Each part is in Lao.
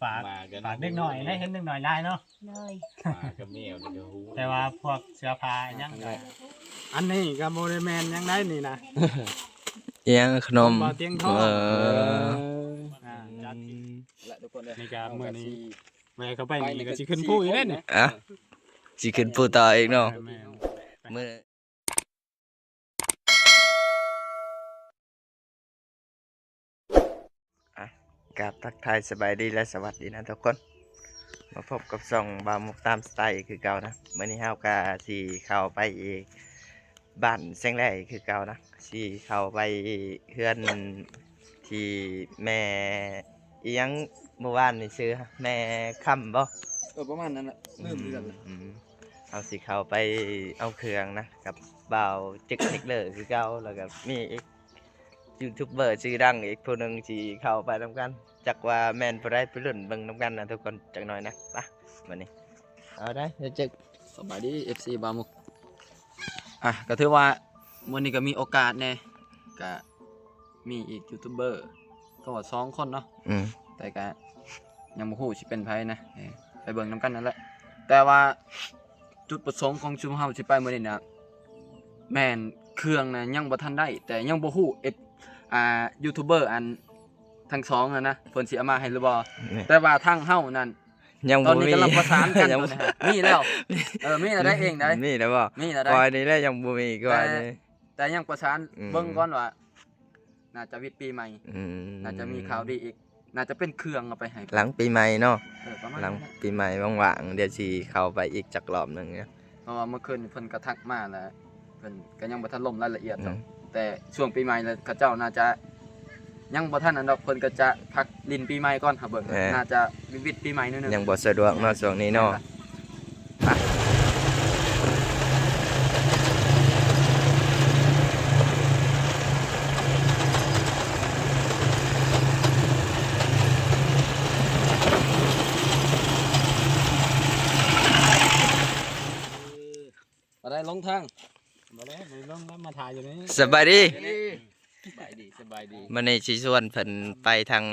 ຝາກ ຝາກເດັກນ້ອຍນະ ເຫັນເດັກນ້ອຍຫຼາຍເນາະ. ໂດຍ ໝາກັບແມວນີ້ກໍຮູ້ ແຕ່ວ່າພວກເສື້ອຜ້າຫຍັງກໍ ອັນນີ້ກໍບໍ່ໄດ້ແມ່ນຫຍັງໃດນີ້ນະ ອີຫຍັງ ຂະໜົມ ຂອງບ່າວຕຽງທອງ ເອີ ອ່າ ຈັດ ນີ້ກໍມື້ນີ້ແມ່ເຂົ້າໄປນີ້ກໍຊິຂຶ້ນພູອີກເດ້ນີ້ ອ່ະ ຊິຂຶ້ນພູຕໍ່ອີກເນາະ ເອີ ແມ່ນ ມື້ ອ່ະ ກາບທັກທາຍສະບາຍດີ ແລະ ສະຫວັດດີນະທຸກຄົນ ມາພົບກັບຊ່ອງບ່າວມຸກຕາມສະໄຕຄືເກົ່ານະ. ມື້ນີ້ເຮົາກະຊິເຂົ້າໄປອີກ ບ້ານແຊງແລອີກຄືເກົ່ານະ ຊິເຂົ້າໄປເຮືອນທີ່ແມ່ ອີຫຍັງ ເມື່ອວານນີ້ຊື່ແມ່ຄຳບໍ່? ເອີ ປະມານນັ້ນແຫຼະ ລືມຄືກັນແຫຼະ. ອືມ ເຮົາຊິເຂົ້າໄປເອົາເຄື່ອງນະ ກັບບ່າວເຈັກເທັກເລີຄືເກົ່າ ແລ້ວກໍມີອີກ ຢູທູບເບີຊື່ດັງອີກຜູ້ໜຶ່ງຊິເຂົ້າໄປນຳກັນ ຈັກວ່າແມ່ນຜູ້ໃດ ໄປລຸ້ນເບິ່ງນຳກັນນະທຸກຄົນ ຈັກໜ້ອຍນະ. ໄປ ບັດນີ້ ເອົາໄດ້ ເຈັກ ສະບາຍດີ ເອັຟຊີ ບ່າວມຸກ ອ່ະ ກໍຖືວ່າມື້ນີ້ກໍມີໂອກາດແດ່ ກໍມີອີກຢູທູບເບີ ກໍວ່າສອງຄົນເນາະ ອືມ ແຕ່ກໍຍັງບໍ່ຮູ້ຊິເປັນໃຜນະ ເອີ ໄປເບິ່ງນຳກັນນັ້ນແຫຼະ. ແຕ່ວ່າຈຸດປະສົງຂອງຊຸມເຮົາຊິໄປມື້ນີ້ນະ ແມ່ນເຄື່ອງນະຍັງບໍ່ທັນໄດ້ ແຕ່ຍັງບໍ່ຮູ້ເອັຟ ອ່າ ຢູທູບເບີອັນທັງສອງຫັ້ນນະ ເພິ່ນຊິເອົາມາໃຫ້ຫຼືບໍ່ ແມ່ນ ແຕ່ວ່າທາງເຮົານັ້ນ ຍັງ ຕອນນີ້ ບໍ່ມີ ກຳລັງປະສານກັນ ຍັງ ຕອນນີ້ ມີແລ້ວ ເອີ ມີແລ້ວໄດ໋ ເອງໄດ໋ ມີແລ້ວບໍ່? ມີແລ້ວໄດ໋ ຂ້ອຍນີ້ແຫຼະຍັງບໍ່ມີ ຂ້ອຍນີ້ ແຕ່ ແຕ່ຍັງປະສານ ອືມ ເບິ່ງກ່ອນວ່າ ໜ້າຈະວິດປີໃໝ່ ອືມ ໜ້າຈະມີຂ່າວດີອີກ ໜ້າຈະເປັນເຄື່ອງເອົາໄປໃຫ້ ຫຼັງປີໃໝ່ເນາະ ເອີ ປະມານ ຫຼັງປີໃໝ່ວ່າງໆ ດຽວຊິເຂົ້າໄປອີກຈັກລອບໜຶ່ງເນາະ. ເພາະວ່າເມື່ອຄືນນີ້ເພິ່ນກໍທັກມາແລ້ວ ເພິ່ນກໍຍັງບໍ່ທັນລົງລາຍລະອຽດດອກ ອືມ ແຕ່ຊ່ວງປີໃໝ່ແລ້ວ ເຂົາເຈົ້າໜ້າຈະຍັງບໍ່ທັນອັນດອກ ເພິ່ນກໍຈະພັກຫຼິ້ນປີໃໝ່ກ່ອນ ຫາເບິ່ງ ເອີ ໜ້າຈະວິດໆປີໃໝ່ໜ້ອຍໜຶ່ງ ຍັງບໍ່ສະດວກເນາະ ແມ່ນ ຊ່ວງນີ້ເນາະ ແມ່ນລະ. ບໍ່ໄດ້ລົງທາງ ບໍ່ໄດ້ ບໍ່ໄດ້ລົງແລ້ວ ມາຖ່າຍຢູ່ນີ້. ສະບາຍດີ ສະບາຍດີ ສະບາຍດີ. ມື້ນີ້ຊິຊວນເພິ່ນໄປທາງ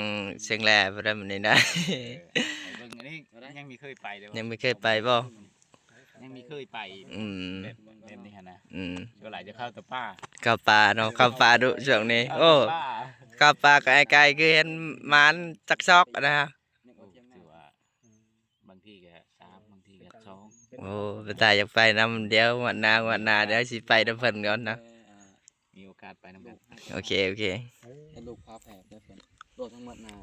ຊຽງແລພຸ້ນແຫຼະມື້ນີ້ນະ ໄປເບິ່ງອັນນີ້ ຍັງບໍ່ເຄີຍໄປເດ້ ຍັງບໍ່ເຄີຍໄປບໍ່? ຍັງບໍ່ເຄີຍໄປ ອືມ ແບບ ແບບນີ້ຫັ້ນນະ ອືມ ສ່ວນຫຼາຍຈະເຂົ້າແຕ່ປ່າ ເຂົ້າປ່າເນາະ ເຂົ້າປ່າດຸຊ່ວງນີ້ ເຂົ້າ ໂອ້ ເຂົ້າປ່າ ເຂົ້າປ່າກໍໄກໆ ຄືເຫັນໝານຈັກຊອກນະ ໂອ້ ຖືວ່າ ບາງທີກໍສາມ ບາງທີກໍສອງ ໂອ້ ເປັນຕາຢາກໄປນຳ ດຽວງວດໜ້າ ງວດໜ້າ ດຽວຊິໄປນຳເພິ່ນກ່ອນນະ ເອີ ມີໂອກາດໄປນຳກັນ ໂອເຄ ໂອເຄ ເອີ ເຫັນລູກຝາແຝດເດ້ເພິ່ນ ລວມທັງໝົດນະ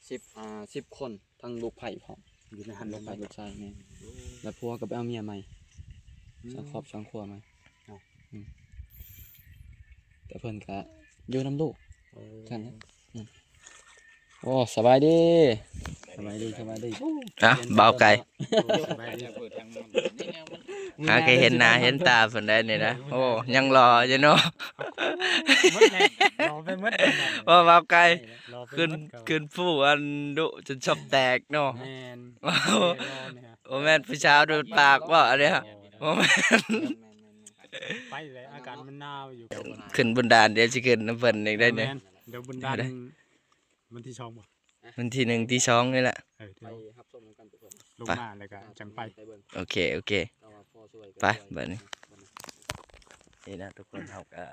ສິບ ອ່າ ສິບຄົນ ທັງລູກໃພ້ພ້ອມ ຢູ່ໃນຫັ້ນ ລູກໃພ້ລູກຊາຍ ແມ່ນ ແລ້ວຜົວກໍໄປເອົາເມຍໃໝ່ ອືມ ສ້າງຄອບສ້າງຄົວໃໝ່ ເອົາ ອືມ ແຕ່ເພິ່ນກໍຢູ່ນຳລູກ ເອີ ຊັ້ນແຫຼະ ອືມ ໂອ້ ສະບາຍດີ ສະບາຍດີ ສະບາຍດີ ອ່ະ ບ່າວໄກ່ ສະບາຍດີ ຫາກໍເຫັນໜ້າເຫັນຕາເພິ່ນໄດ້ນີ້ນະ ໂອ້ ຍັງຫຼໍ່ຢູ່ເນາະ ໝົດແລ້ວ ຫຼໍ່ໄປໝົດແລ້ວ ວ່າບ່າວໄກ່ ຫຼໍ່ໄປໝົດ ຂຶ້ນ ຂຶ້ນພູອັນດຸຈົນສອບແຕກເນາະ ແມ່ນ ໂອ້ ບໍ່ແມ່ນຜູ້ສາວດູດປາກບໍ່ອັນນີ້ ບໍ່ແມ່ນ ແມ່ນໆໆ ໄປແລ້ວ ອາກາດມັນໜາວຢູ່ ຂຶ້ນບຸນດານ ດຽວຊິຂຶ້ນນຳເພິ່ນອີກໄດ້ນີ້ ແມ່ນ ດຽວບຸນດານ ວັນທີສອງບໍ່? ວັນທີໜຶ່ງ ທີສອງນີ້ແຫຼະ ເອີ ໄປຮັບຊົມນຳກັນທຸກຄົນ ລົງມາແລ້ວກໍຈັ່ງໄປ ໂອເຄ ໂອເຄ ໄປບັດນີ້ ນີ້ນະທຸກຄົນ ເຮົາກໍ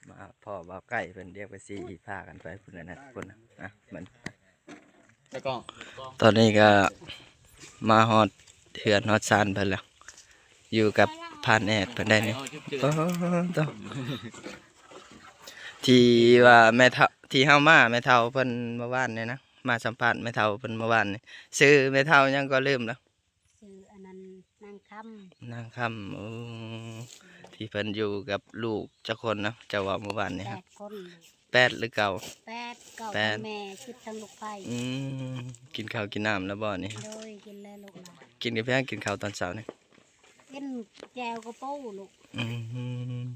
ມາພໍ້ບ່າວໄກ່ເພິ່ນ ດຽວກໍຊິພາກັນໄປພຸ້ນແຫຼະນະທຸກຄົນ ອ່ະ ມັນ ຕອນນີ້ກໍມາຮອດເຮືອນຮອດຊານເພິ່ນແລ້ວ ຢູ່ກັບພານແອດເພິ່ນໄດ້ນີ້ ໂອ້ໂຕ ທີ່ວ່າແມ່ເຖົ້າ ທີ່ເຮົາມາແມ່ເຖົ້າເພິ່ນເມື່ອວານນີ້ນະ ມາສຳພາດແມ່ເຖົ້າເພິ່ນເມື່ອວານນີ້ ຊື່ແມ່ເຖົ້າຫຍັງກໍລືມແລ້ວ ຊື່ອັນນັ້ນ ນາງຄຳ ນາງຄຳ ໂອ້ ທີ່ເພິ່ນຢູ່ກັບລູກຈັກຄົນນະ ເຈົ້າເວົ້າເມື່ອວານນີ້ ແປດຄົນ ແປດຫຼືເກົ້າ? ແປດ ເກົ້າ ແປດ ທັງແມ່ ສິບທັງລູກໃພ້ ອືມ ກິນເຂົ້າກິນນ້ຳແລ້ວບໍ່ນີ້? ໂດຍ ກິນແລ້ວລູກຫຼານ ກິນກັບຫຍັງ ກິນເຂົ້າຕອນເຊົ້ານີ້? ກິນແຈ່ວກະປູລູກ ອືມ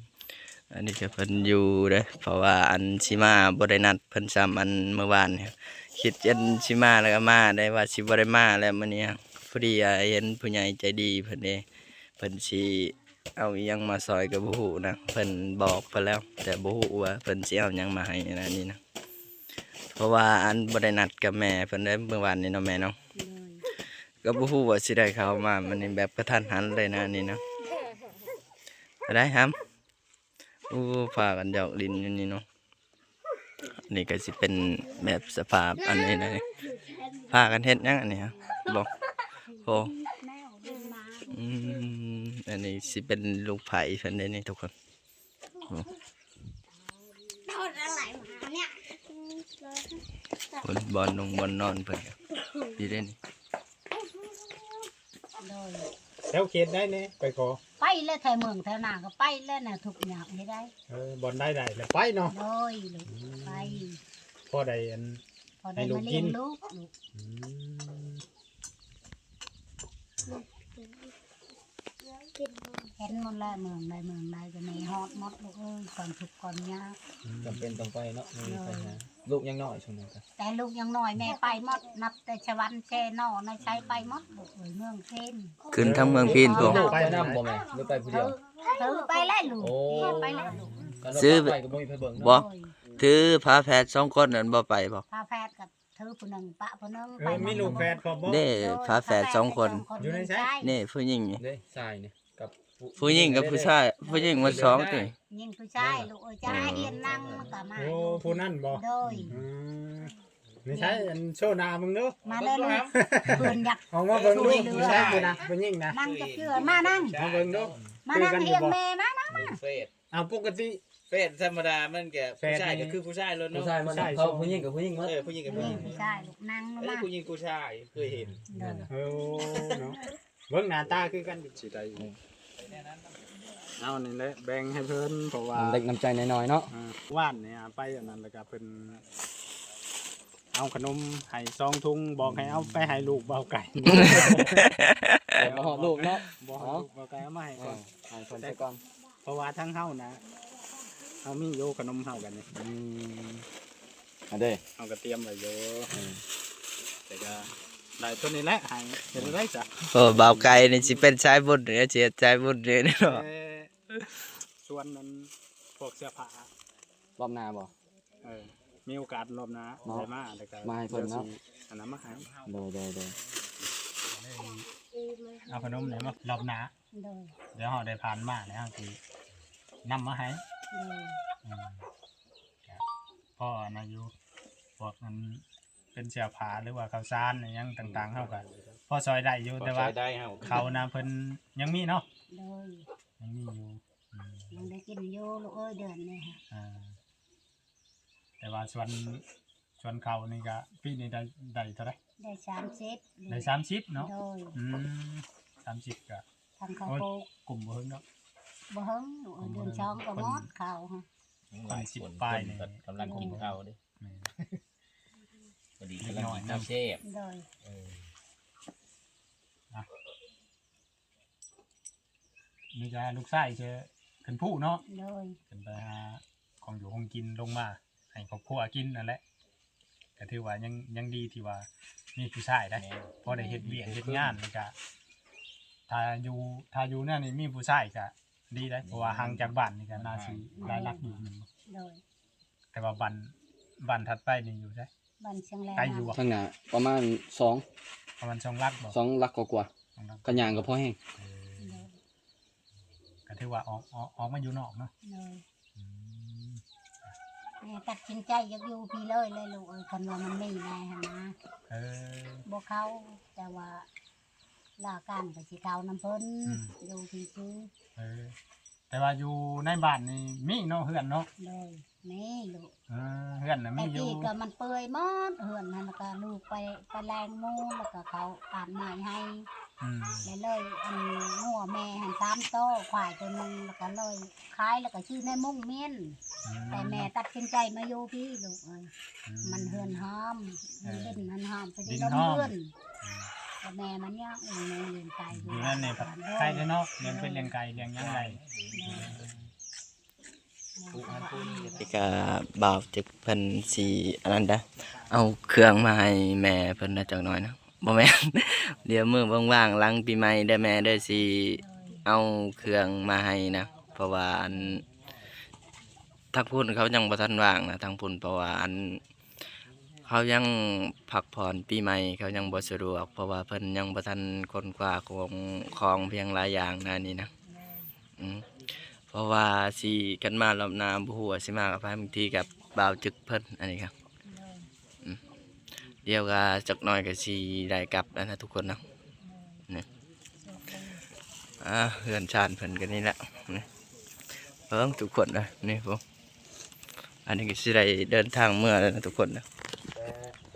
ອັນນີ້ກໍເພິ່ນຢູ່ເດ້ ເພາະວ່າອັນຊິມາບໍ່ໄດ້ນັດເພິ່ນຊ້ຳ ອັນເມື່ອວານນີ້ ຄິດເຫັນຊິມາແລ້ວກໍມາໄດ້ ວ່າຊິບໍ່ໄດ້ມາແລ້ວມື້ນີ້ ພໍດີເຫັນຜູ້ໃຫຍ່ໃຈດີເພິ່ນເດ້ ເພິ່ນຊິ ເອົາອີ່ຫຍັງມາຊ່ອຍກໍບໍ່ຮູ້ນະ ເພິ່ນບອກໄປແລ້ວ ແຕ່ບໍ່ຮູ້ວ່າເພິ່ນຊິເອົາຫຍັງມາໃຫ້ນະ ນີ້ນະ ເພິ່ນ ເພາະວ່າອັນບໍ່ໄດ້ນັດກັບແມ່ເພິ່ນເດ້ມື້ວານນີ້ເນາະແມ່ເນາະ. ໂດຍ ກໍບໍ່ຮູ້ວ່າຊິໄດ້ເຂົ້າມາມື້ນີ້ ແບບກະທັນຫັນເລີຍນະອັນນີ້ນະ. ໄດ້ຫຳ ໂອ້ ພາກັນຢອກຫຼິ້ນຢູ່ນີ້ເນາະ. ອັນນີ້ກໍຊິເປັນແບບສະພາບອັນນີ້ນະ. ພາກັນເຮັດຫຍັງອັນນີ້ຮະ? ບໍ່ ໂອ້ ອືມ ອັນນີ້ຊິເປັນລູກໃພ້ເພິ່ນເດ້ນີ້ທຸກຄົນ. ໂອ້ ເພິ່ນບ່ອນນົງບ່ອນນອນເພິ່ນກໍຢູ່ເດ້ນີ້. ໂດຍ ແຖວເຂດໃດແດ່ໄປຂໍ? ໄປແລ້ວ ແຖວເມືອງແຖວນາກໍໄປແລ້ວນະ ທຸກຍາກເຮັດໄດ້. ເອີ ບ່ອນໃດໄດ້ແລ້ວໄປເນາະ. ໂດຍ ອືມ ໄປ ພໍໄດ້ອັນ ພໍໄດ້ ໃຫ້ລູກ ມາລ້ຽງລູກ ລູກ. ອືມ ເຫັນໝົດແລ້ວ ເມືອງໃດເມືອງໃດກໍມີຮອດໝົດລູກເອີຍ ຄວາມທຸກຄວາມຍາກ. ອືມ ຈຳເປັນຕ້ອງໄປເນາະ ມີໃຜຫາ. ໂດຍ ລູກຍັງນ້ອຍຊ່ວງນັ້ນກະ ແຕ່ລູກຍັງນ້ອຍແມ່ໄປໝົດ ນັບແຕ່ສະຫວັນ ແຊໜໍ່ ນາໄຊ ໄປໝົດລູກເອີຍ ເມືອງເພນ. ຂຶ້ນທາງເມືອງເພນພຸ້ນ. ລູກໄປນຳບໍ່ແມ່ ຫຼືໄປຜູ້ດຽວ? ເອີ ໄປແລ້ວລູກ. ໂອ້ ໄປແລ້ວລູກ. ຖື ບໍ່ ຖືຝາແຝດສອງຄົນນັ້ນບໍ່ໄປບໍ່? ຝາແຝດກໍຖືຜູ້ໜຶ່ງປະຜູ້ໜຶ່ງ ເອີ ໄປໝົດ. ມີລູກແຝດພ້ອມບໍ່? ເດ້ ໂດຍ ຝາແຝດສອອງຄົນ ຢູ່ໃນໃສ? ນີ້ຜູ້ຍິງນີ້ ເດ້ ຊາຍນີ້ ກັບຜູ້ຍິງກັບຜູ້ຊາຍ ຜູ້ຍິງມັນສອງຕິ? ຍິງຜູ້ຊາຍລູກເອີຍ ຈະໃຫ້ຮຽນນຳມັນກໍມາ. ໂອ້ ຜູ້ນັ້ນບໍ່? ໂດຍ ອືມ ນີ້ໃສ ອັນໂຊໜ້າເບິ່ງດູ ມາເລີຍລູກ. ເພິ່ນຢາກ ອອກມາເບິ່ງດູ ຜູ້ຊາຍຜູ້ນະ ຜູ້ຍິງນະ ນັ່ງຈັກເທື່ອ ມານັ່ງ ມາເບິ່ງດູ ມານັ່ງຮຽງແມ່ ມານັ່ງມາ. ເອົາ ປົກກະຕິ ແຝດທຳມະດາມັນກະ ແຝດ ຜູ້ຊາຍກໍຄືຜູ້ຊາຍໂລດເນາະ. ຜູ້ຊາຍມັນ ຜູ້ຊາຍ ເຂົາຜູ້ຍິງກັບຜູ້ຍິງໝົດ. ເອີ ຜູ້ຍິງກັບຜູ້ຍິງ ອືມ ຜູ້ຊາຍລູກ ນັ່ງ ເອີ ມາ ຜູ້ຍິງຜູ້ຊາຍເຄີຍເຫັນ. ນັ້ນນະ ໂອ້ເນາະ ເບິ່ງໜ້າຕາຄືກັນ ຊິໄດ້ ເອົານີ້ແຫຼະ ແບ່ງໃຫ້ເພິ່ນ ເພາະວ່ານ້ຳເລັກນ້ຳໃຈນ້ອຍໆເນາະ. ເອີ ວານນີ້ໄປອັນນັ້ນ ແລ້ວກໍເພິ່ນເອົາຂະໜົມໃຫ້ສອງຖົງ ບອກໃຫ້ເອົາໄປໃຫ້ລູກບ່າວໄກ່. ບໍ່ຮອດລູກເນາະ ບໍ່ຮອດລູກ ບ່າວໄກ່ເອົາມາໃຫ້ກ່ອນ. ເອີ ໃຫ້ເພິ່ນໄປກ່ອນ ເພາະວ່າທາງເຮົານະ ເຮົາມີຢູ່ຂະໜົມເຮົາກັນນີ້. ອືມ ອັນເດ້ ເຮົາກໍຕຽມໄວ້ຢູ່. ເອີ ແຕ່ກໍໄດ້ເທົ່ານີ້ແຫຼະ ໃຫ້ເຮັດໄດ້ຊະ. ໂອ້ ບ່າວໄກ່ນີ້ຊິເປັນສາຍບຸນເດ້ ຊິເຮັດສາຍບຸນເດ້ເນາະ. ເອີ ສ່ວນນັ້ນ ພວກເສື້ອຜ້າ ລອບໜ້າບໍ່? ເອີ ມີໂອກາດລອບໜ້າ ເນາະ ໄດ້ມາ ແລ້ວກໍມາໃຫ້ເພິ່ນເນາະ ດຽວຊິອັນນັ້ນມາໃຫ້. ໂດຍໆໆ ເອົາຂະໜົມນີ້ມາລອບໜ້າ. ໂດຍ ດຽວເຮົາໄດ້ຜ່ານມາແລ້ວ ເຮົາຊິນຳມາໃຫ້. ໂດຍ ອືມ ກໍພໍອັນນັ້ນຢູ່ ພວກອັນເປັນເສື້ອຜ້າ ຫຼືວ່າເຂົ້າສານອີ່ຫຍັງຕ່າງໆ ເຮົາກໍພໍຊ່ອຍໄດ້ຢູ່ ພໍຊ່ອຍໄດ້ ແຕ່ວ່າເຂົ້ານະເພິ່ນຍັງມີເນາະ. ໂດຍ ຍັງມີຢູ່. ອືມ ຍັງໄດ້ກິນຢູ່ລູກເອີຍ ເດືອນນີ້. ອ່າ ແຕ່ວ່າສ່ວນ ສ່ວນເຂົ້ານີ້ກະ ປີນີ້ໄດ້ ໄດ້ເທົ່າໃດ? ໄດ້ສາມສິບ. ໄດ້ສາມສິບເນາະ. ໂດຍ ອືມ ສາມສິບກະ ທັງເຂົ້າ ໂອ້ຍ ປູກ ກຸ້ມບໍ່ເຖິງດອກ. ບໍ່ເຖິງ ເດືອນສອງກໍໝົດເຂົ້າ. ຄົນສິບປາຍນີ້ ກຳລັງກິນເຂົ້າເດ້. ແມ່ນ ພໍດີກຳລັງກິນເຂົ້າແຊບ. ໂດຍ ເອີ ອ່ະ ນີ້ກະລູກຊາຍຈະຂຶ້ນພູເນາະ. ໂດຍ ຂຶ້ນໄປຫາຂອງຢູ່ຂອງກິນລົງມາໃຫ້ຄອບຄົວກິນນັ້ນແຫຼະ. ກະຖືວ່າຍັງ ຍັງດີທີ່ວ່າມີຜູ້ຊາຍໄດ໋. ແມ່ນ ພໍໄດ້ເຮັດວຽກເຮັດງານ ແລ້ວກະຖ້າຢູ່ ຖ້າຢູ່ແນວນີ້ມີຜູ້ຊາຍກະດີໄດ໋. ແມ່ນ ເພາະວ່າຫ່າງຈາກບ້ານນີ້ກະໜ້າຊິຫຼາຍຫຼັກຢູ່ແມ່ນບໍ່? ໂດຍ ແຕ່ວ່າບ້ານ ບ້ານຖັດໄປນີ້ຢູ່ໃສ? ບ້ານຊຽງແລ ໄກຢູ່ບໍ່? ທາງໜ້າປະມານສອງ ປະມານສອງຫຼັກບໍ່? ສອງຫຼັກກວ່າໆ ສອງຫຼັກ ຄັນຍ່າງກໍພໍແຮງ. ເອີ ໂດຍ ກໍຖືວ່າອອກ ອອກ ອອກມາຢູ່ນອກເນາະ. ໂດຍ ອືມ ແມ່ຕັດສິນໃຈຢາກຢູ່ພີ້ເລີຍແຫຼະລູກເອີຍ ຄັນວ່າມັນມີແນ່ຫັ້ນນະ. ເອີ ບໍ່ເຂົ້າ ແຕ່ວ່າລາການກໍຊິເຂົ້ານຳເພິ່ນ. ອືມ ຢູ່ພີ້ຊື່. ເອີ ແຕ່ວ່າຢູ່ໃນບ້ານນີ້ມີເນາະ ເຮືອນເນາະ. ໂດຍ ມີລູກ. ເອີ ເຮືອນນະມີຢູ່. ແຕ່ກີ້ກໍມັນເປື່ອຍໝົດ ເຮືອນຫັ້ນ ແລ້ວກໍລູກໄປ ໄປແລງໝູ ແລ້ວກໍເຂົາອາບນ້ຳໃຫ້. ອືມ ແລ້ວເລີຍ ອັນ ງົວແມ່ຫັ້ນສາມໂຕ ຄວາຍໂຕໜຶ່ງ ແລ້ວກໍເລີຍຂາຍ ແລ້ວກໍຊື້ໃນມຸ້ງມ້ຽນ. ອືມ ແຕ່ແມ່ຕັດສິນໃຈມາຢູ່ພີ້ລູກເອີຍ. ອືມ ມັນເຮືອນຫ້ອມ ເອີ ມັນດິນມັນຫ້ອມ ເປັນ ດິນ ລົມ ຫ້ອມ ເຮືອນ. ອືມ ແຕ່ແມ່ມັນຍາກ ເອີ ແມ່ລ້ຽງໄກ່ ຢູ່ນັ້ນນີ້ ໄດ້ເນາະ ລ້ຽງເປັດລ້ຽງໄກ່ ລ້ຽງຫຍັງໄດ້. ໂດຍ ນີ້ກະບ່າວເຈັກເພິ່ນຊິອັນນັ້ນເດີ ເອົາເຄື່ອງມາໃຫ້ແມ່ເພິ່ນນະຈັກໜ້ອຍນະ. ບໍ່ແມ່ນ ດຽວມື້ວ່າງໆ ຫຼັງປີໃໝ່ເດີແມ່ເດີ ຊິເອົາເຄື່ອງມາໃຫ້ນະ. ເພາະວ່າອັນ ທາງພຸ້ນເຂົາຍັງບໍ່ທັນວ່າງນະ ທາງພຸ້ນ ເພາະວ່າອັນ ເຂົາຍັງພັກຜ່ອນປີໃໝ່ ເຂົາຍັງບໍ່ສະດວກ ເພາະວ່າເພິ່ນຍັງບໍ່ທັນຄົ້ນຄວ້າຂອງ ຂອງພຽງຫຼາຍຢ່າງນະນີ້ນະ. ແມ່ນ ອືມ ເພາະວ່າຊິ ຄັນມາລອບໜ້າບໍ່ຮູ້ວ່າຊິມາກັບໃຜ ບາງທີກັບບ່າວຈຶກເພິ່ນ ອັນນີ້ກະ ໂດຍ ອືມ ດຽວກະຈັກໜ້ອຍກະຊິໄດ້ກັບແລ້ວນະທຸກຄົນເນາະ. ແມ່ນ ນີ້ ອ່າ ເຮືອນຊານເພິ່ນກະນີ້ແຫຼະ ນີ້ ເບິ່ງທຸກຄົນເດີ ນີ້ພຸ້ນ ອັນນີ້ກະຊິໄດ້ເດີນທາງເມືອແລ້ວນະທຸກຄົນເດີ.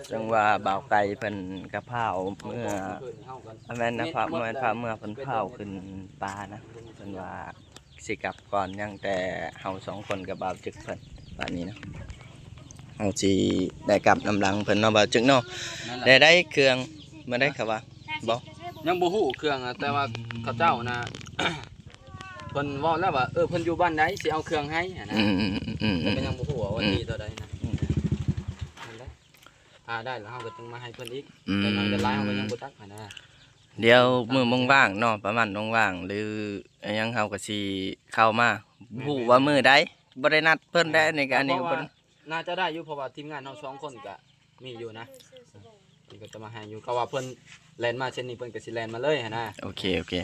ເຊິ່ງວ່າບ່າວໄກ່ເພິ່ນກະພາວເມືອ ບໍ່ ບໍ່ຄືນເຮົາກັນ ບໍ່ແມ່ນນະ ແມ່ນ ພາວ ບໍ່ ແມ່ນພາວເມືອ ເພິ່ນພາວຂຶ້ນປ່ານະ ເພິ່ນວ່າຊິກັບກ່ອນ ຍັງແຕ່ເຮົາສອງຄົນກັບບ່າວຈຶກເພິ່ນ ບາດນີ້ນະ ເຮົາຊິໄດ້ກັບນຳຫຼັງເພິ່ນເນາະ ບ່າວຈຶກເນາະ. ນັ້ນແຫຼະ ໄດ້ ໄດ້ເຄື່ອງ ມື້ໃດເຂົາວ່າ ບໍ່ ຍັງບໍ່ຮູ້ເຄື່ອງນະ ແຕ່ວ່າ ອືມ ເຂົາເຈົ້ານະ ເພິ່ນເວົ້າແລ້ວວ່າ ເອີ ເພິ່ນຢູ່ບ້ານໃດ ຊິເອົາເຄື່ອງໃຫ້ຫັ້ນນະ. ອືມໆໆໆ ແຕ່ກະຍັງບໍ່ຮູ້ວ່າວັນທີເທົ່າໃດນະ. ອືມ ນັ້ນແຫຼະ ຖ້າໄດ້ແລ້ວເຮົາກະຈຶ່ງມາໃຫ້ເພິ່ນອີກ. ອືມ ແຕ່ໜ້ອຍແຕ່ຫຼາຍເຮົາກະຍັງບໍ່ຈັກຫັ້ນນະ. ດຽວມື້ວ່າງໆເນາະ ປະມານວ່າງໆ ຫຼື ອີ່ຫຍັງ ເຮົາກະຊິເຂົ້າມາ. ແມ່ນໆ ບໍ່ຮູ້ວ່າມື້ໃດ ບໍ່ໄດ້ນັດເພິ່ນໄດ້ ອັນນີ້ກະ ອັນນີ້ກະບໍ່ ໜ້າຈະໄດ້ຢູ່ ເພາະວ່າທີມງານເຮົາສອງຄົນກະມີຢູ່ນະ ເພິ່ນກະຈະມາໃຫ້ຢູ່ ເພາະວ່າເພິ່ນແລ່ນມາເສັ້ນນີ້ ເພິ່ນກະຊິແລ່ນມາເລີຍຫັ້ນນະ. ໂອເຄ ໂອເຄ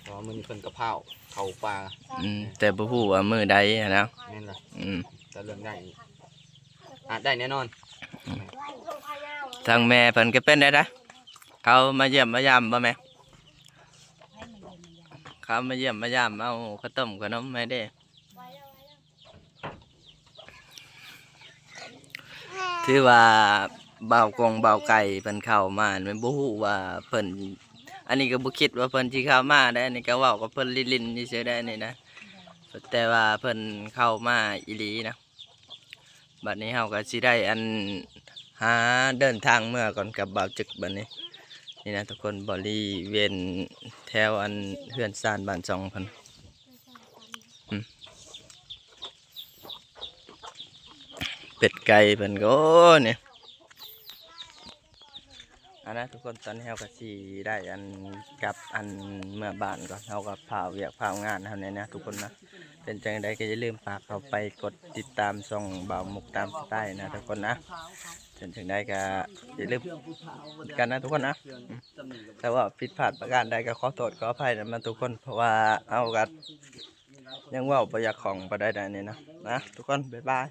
ເພາະວ່າມື້ນີ້ເພິ່ນກະພາວເຂົ້າປ່າ. ອືມ ແຕ່ບໍ່ຮູ້ວ່າມື້ໃດຫັ້ນນະ. ແມ່ນລະ ອືມ ແຕ່ເລື່ອງໄດ້ນີ້ອາດໄດ້ແນ່ນອນ. ອືມ ທາງແມ່ເພິ່ນກະເປັນໄດ້ໃດ ເຂົາມາຢ້ຽມມາຢາມບໍ່ແມ່? ເຂົາມາຢ້ຽມມາຢາມ ເອົາເຂົ້າຕົ້ມຂະໜົມໃຫ້ເດ້. ຖືວ່າບ່າວກົງບ່າວໄກ່ເພິ່ນເຂົ້າມາ ແມ່ນບໍ່ຮູ້ວ່າເພິ່ນ ອັນນີ້ກະບໍ່ຄິດວ່າເພິ່ນຊິເຂົ້າມາໄດ໋ ອັນນີ້ກະເວົ້າກັບເພິ່ນຫຼິ້ນໆຊື່ໆໄດ໋ ອັນນີ້ນະ ແຕ່ວ່າເພິ່ນເຂົ້າມາອີ່ຫຼີນະ. ບາດນີ້ເຮົາກະຊິໄດ້ ອັນ ຫາເດີນທາງເມືອກ່ອນກັບບ່າວຈຶກບາດນີ້ ນີ້ນະທຸກຄົນ ບໍລິເວນແຖວ ອັນ ເຮືອນຊານບ້ານຊ່ອງເພິ່ນ. ອືມ ເປັດໄກ່ເພິ່ນກະ ໂອ້ ນີ້ ອັນນະທຸກຄົນ ຕອນນີ້ເຮົາກະຊິໄດ້ ອັນ ກັບ ອັນ ເມືອບ້ານກ່ອນ ເຮົາກະພາວຽກພາວງານເຮົາແນ່ນະທຸກຄົນນະ. ເປັນຈັ່ງໃດກະຢ່າລືມຝາກເຂົ້າໄປກົດຕິດຕາມຊ່ອງບ່າວມຸກຕາມສະໄຕນະທຸກຄົນນະ. ເປັນຈັ່ງໃດກະຢ່າລືມກັນນະທຸກຄົນນະ. ອືມ ຖ້າວ່າຜິດພາດປະການໃດກະຂໍໂທດຂໍອະໄພນຳນະທຸກຄົນ ເພາະວ່າເຮົາກະ ຍັງເວົ້າບໍ່ຢາກຄ່ອງປານໃດໃດນີ້ນະ ນະທຸກຄົນ ບາຍບາຍ.